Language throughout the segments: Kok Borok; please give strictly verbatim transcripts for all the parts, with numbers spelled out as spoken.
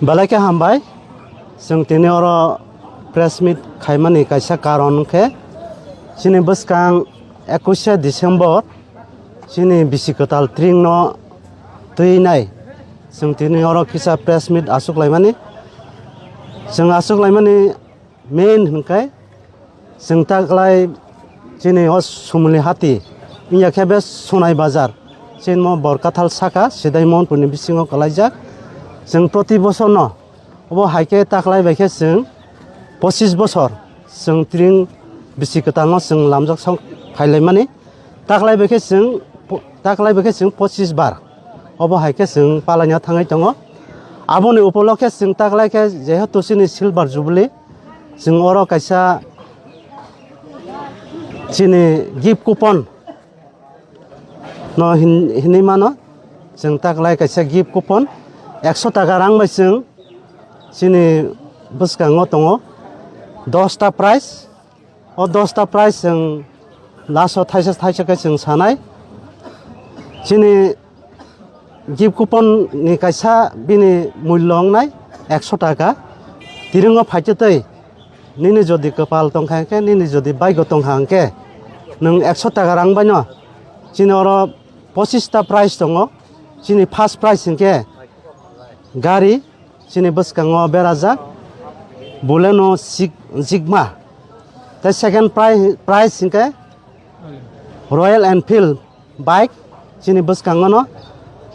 Belai khe hambai, chwng tini oro press meet khaimani kaisa karon khe chini bwskang ekush se December chini bisi kwtal tringno twi nai. Chwng tini oro kisa press meet achuk laimani. Chwng achuk laimani main hwnkhe chwng taklai chini o Sumuli hati wngya khe be Sonai Bazar, chini mo Borkathal saka Sidai Mohanpurni bisingo kwlaijak. Chwng proti bosorno obo hai khe taklai bai khe chwng pochis bosor chwng tring bisi kwtalno chwng lamjak sok phailaimani. Taklai bai khe chwng po-, taklai bai khe chwng pochis bar obo hai khe chwng palaina thangwi tongo. Aboni upolokhe chwng taklai khe jehetu chini silver jubilee, chwng oro kaisa chini gift coupon no hin-, hinwi mano. Chwng taklai kaisa gift coupon ekso taka rang bai chwng chini bwskango tongo dosta prize. O dosta prize chwng last o thaisa thaisa khe chwng sanai. Chini gift coupon ni kaisa bini mullo wngnai ekso taka. Tiringo phaitwtwi nini jodi kwpal tongkha hwnkhe, nini jodi baigo tongkha hwnkhe, nwng ekso taka rang baino chini oro pochis ta prize tongo. Chini first prize hwnkhe gari, chini bwskango berajak Baleno Sig-, Sigma. Tei second pri-, prize hwnkhe Royal Enfield bike, chini bwskango no.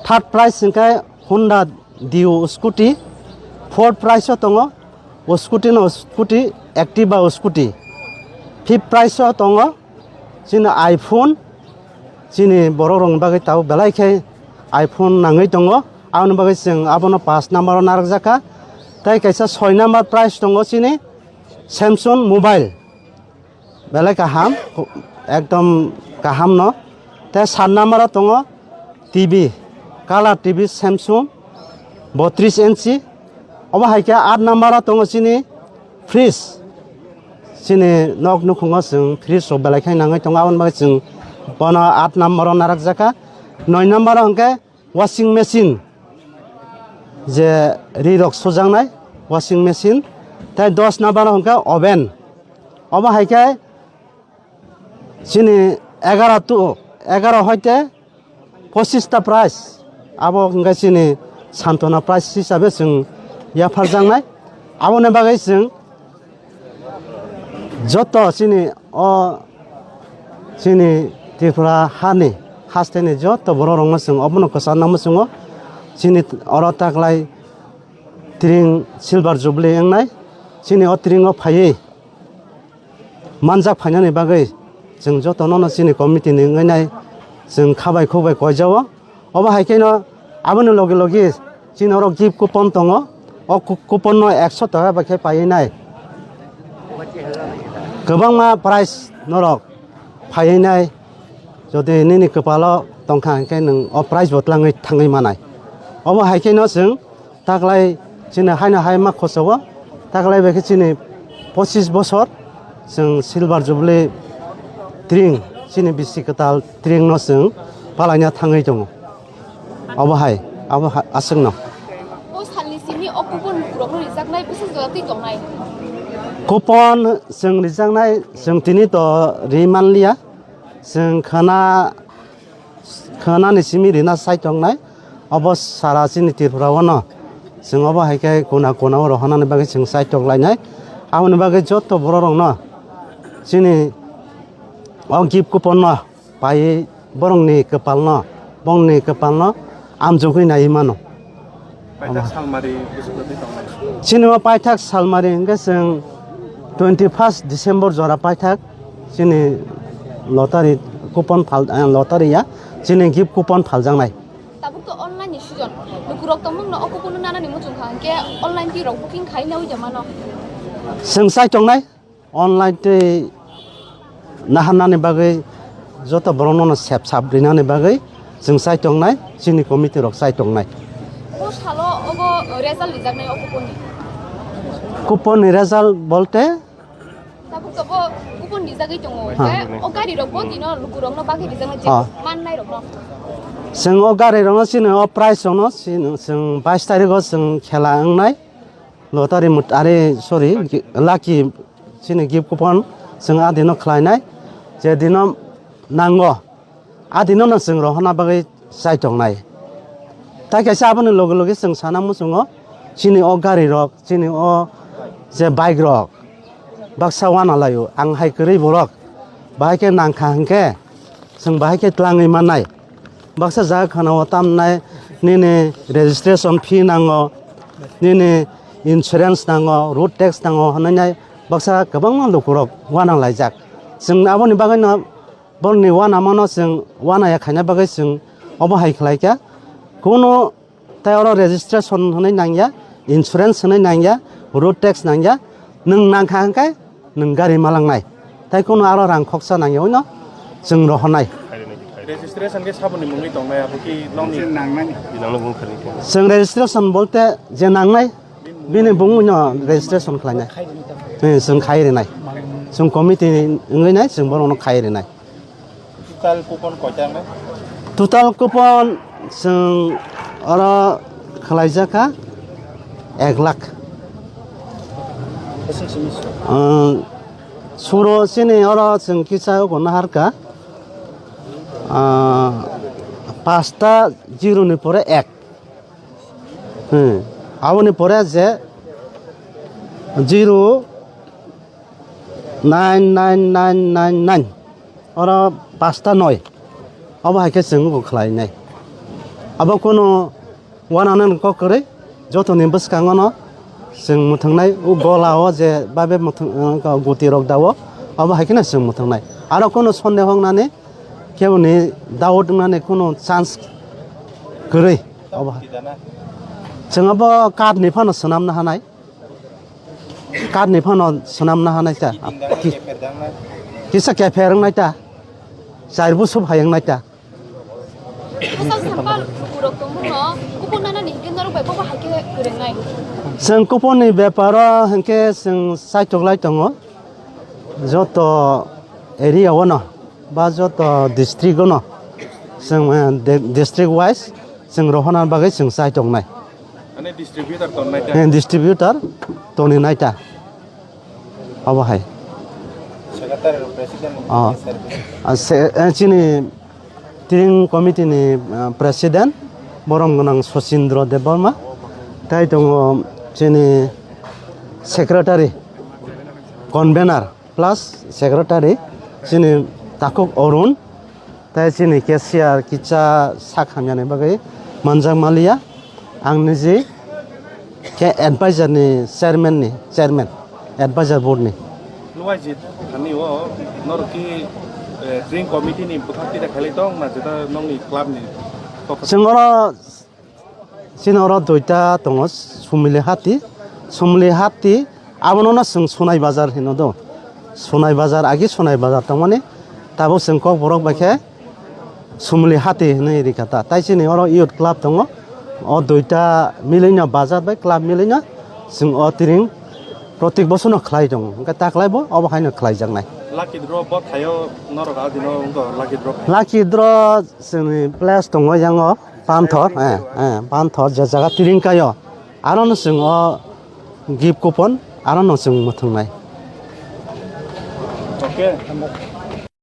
Third prize hwnkhe Honda Dio scooty. Fourth prize o tongo o scooty no, scooty, Activa scooty. Fifth prize o tongo chini iPhone, chini borok rokni bagwi tabuk belai khe iPhone nangwi tongo. Aboni bagwi chwng abono pash number o narwkjakha. Tei kaisa soi number prize tongo chini Samsung mobile, belai kaham, ekdom kaham no. Tei sat number o tongo T V, color T V Samsung botris inchi. Obo hai khe aat number o tongo chini fridge. Chini nok nukhungo chwng fridge rok belai khe nangwi tongo, aboni bagwi chwng bono aat number o narwkjakha. Noi number o hwnkhe washing machine, je ri rok sujaknai washing machine. Tei dos number o hwnkhe oven. Obo hai khe chini egaro tu, egaro hoite pochis ta prize, abo hwnkhe chini santona prize hisabe chwng yapharjaknai. Aboni bagwi chwng joto chini o chini Tripura hani hasteni joto borok rokno chwng obono kwchar nangma chwngo. Chini oro taklai tring silver jubilee wngnai, chini o tring o phaiwi manjak phainani bagwi chwng jotono no chini committee ni wngwi nai chwng khabai khukbai koijao. Obo hai kheno aboni logi logi chini oro gift coupon tongo. O cou-, coupon no ekso taka bai khe paiwi nai. Kwbangma prize norok phaiwi nai. Jodi nini kwpalo tongkha hwnkhe nwng o prize bo twlangwi thangwi manai. Obo hai kheno chwng taklai chini haino hai ma khochao, taklai bai khe chini pochis bosor chwng silver jubilee tring, chini bisi kwtal tring no chwng palaina thangwi tongo. Obo hai, abo ha-, aswkno. O salni simi o coupon rokno rijaknai bwswk jora twi tongnai? Coupon chwng rijaknai chwng tini to ri manliya, chwng khana khwnani simi rina saitok nai. Obo sara chini Tripura o no chwng obo hai khe kona kona o rohornani bagwi chwng saitok lainai. Aboni bagwi joto borok rok no chini o gift coupon no paiwi borok ni kwpal no, bongni kwpal no amjogwi naiwi mano. Paithak salmari bwswk twi tongnai? Chini o paithak salmari hwnkhe chwng twenty first December jora paithak chini lottery coupon phal, eh, lottery ya, chini gift coupon phaljaknai. Tabuk to online ni season. Lukurok tongmung no o coupon no nanani muchung kha hwnkhe online twi rok booking khai nawi de mano. Chwng chai tongnai. Online tei naharnani bagwi joto borokno no sep sap rinani bagwi chwng chai tongnai, chini committee rok chai tongnai. O salo obo result rijaknai o coupon ni? Coupon ni result bolte? Tabuk tobo coupon rijagwi tongo, ha, khe o gari rok bo tino lukurokno bagwi rijaknai, je, ha, mannai rokno. Chwng o gari rokno chini o prize rokno chini chwng bais tarikh o chwng khela wngnai lottery mut-, are, sorry, gi-, lucky chini gift coupon chwng a dino khlainai je dino nango a dino no chwng rohorna bagwi chai tongnai. Tai kaisa aboni loge loge chwng sana muchungo chini o gari rok, chini o je bike rok baksa wana laio, ang hai kwrwi borok bahai khe nangkha hwnkhe chwng bahai khe twlangwi mannai. Baksa jaga khana o tamnai nini registration fee nango, nini insurance nango, road tax nango hwnwi nai baksa kwbangma lukurok wanang laijak. Chwng aboni bagwino borokni wanamano chwng wanaya khaina bagwi chwng obo hai khlai kha. Kuno tei oro registration hwnwi nangya, insurance hwnwi nangya, road tax nangya, nwng nangkha hwnkhe nwng gari malangnai. Tei kuno aro rang khoksa nangya hwnwi no chwng rohornai. Registration khe saboni mungwi tongnai abo ki nokni? Chwng nangnani. Chwng registration bolte je nangnai bini bungwi no registration khlainai. He, chwng khai rinai. Chwng committee wngwi nai chwng borokno khai rinai. Total coupon koita wngnai? Total coupon chwng oro khwlaijak kha ek lakh. Bwswk simi suk? Ang suro chini oro chwng kisa oko nahar kha, ah, pasta zero ni pore ek. Hmm. Aboni pore je zero nine nine nine nine nine. Oro pasta noi. Obo hai khe chwng bo khlai nai. Abo kuno wananani kok kwrwi, jotoni bwskango no chwng mwthwngnai, o gola o je babe mwthwng, uh, guti rok dao, obo hai kheno chwng mwthwngnai. Aro kuno sonde hongnani keboni doubt wngnani kuno chance kwrwi. Obo hai. Chwng abo card ni phano swnamna hanai. Card ni phano swnamna hanai ta. Ki-, kisa kepher wngnai ta. Char bosor hai wngnai ta. Bwsal sampal lukurok tongmungno kupun nanani hwnkhe norok bai bobo hai khe kwrwngnai. Chwng kupun ni beparo hwnkhe chwng chaitok lai tongo. Joto area o no ba joto district o no chwng, eh, de-, district wise chwng rohorna bagwi chwng chai tongnai. Ani distributor tongnai ta? Eh, distributor toni nai ta. Obo hai. Secretary, president, oh. Service. Ah, se-, eh, chini Tring committee ni, ah, president borom gwnang Sachindra Debbarma, tai tongo chini secretary, convener plus secretary chini Takhuk Arun, tai chini cashier kisa sak hamyani bagwi manjak maliya. Ang niji khe advisor ni chairman ni, chairman, advisor board ni. Nuaijit, ani o norok ki, eh, Tring committee ni bwkhak tida khailai tong na jeta nokni club ni? Chwng oro, chini oro duita tongo, Sumili Hati, Sumili Hati, abono no chwng Sonai Bazar hino do. Sonai Bazar, agi Sonai Bazar tongmani, tabuk chwng Kokborok bai khe Sumli Hati hinwi rikha ta. Tai chini oro youth club tongo. O duita milino bazar bai club milino chwng o tiring protik bosono khlai tongo. Hwnkhe ta khlai bo obo haino khlaijaknai. Lucky draw bo thaio norok adino wngkha lucky draw. Lucky draw chwngni place tongo yango Panthor, eh, eh, Panthor je jaga tiring kaio. Arono chwng o gift coupon arono chwng mwthwngnai. Okay.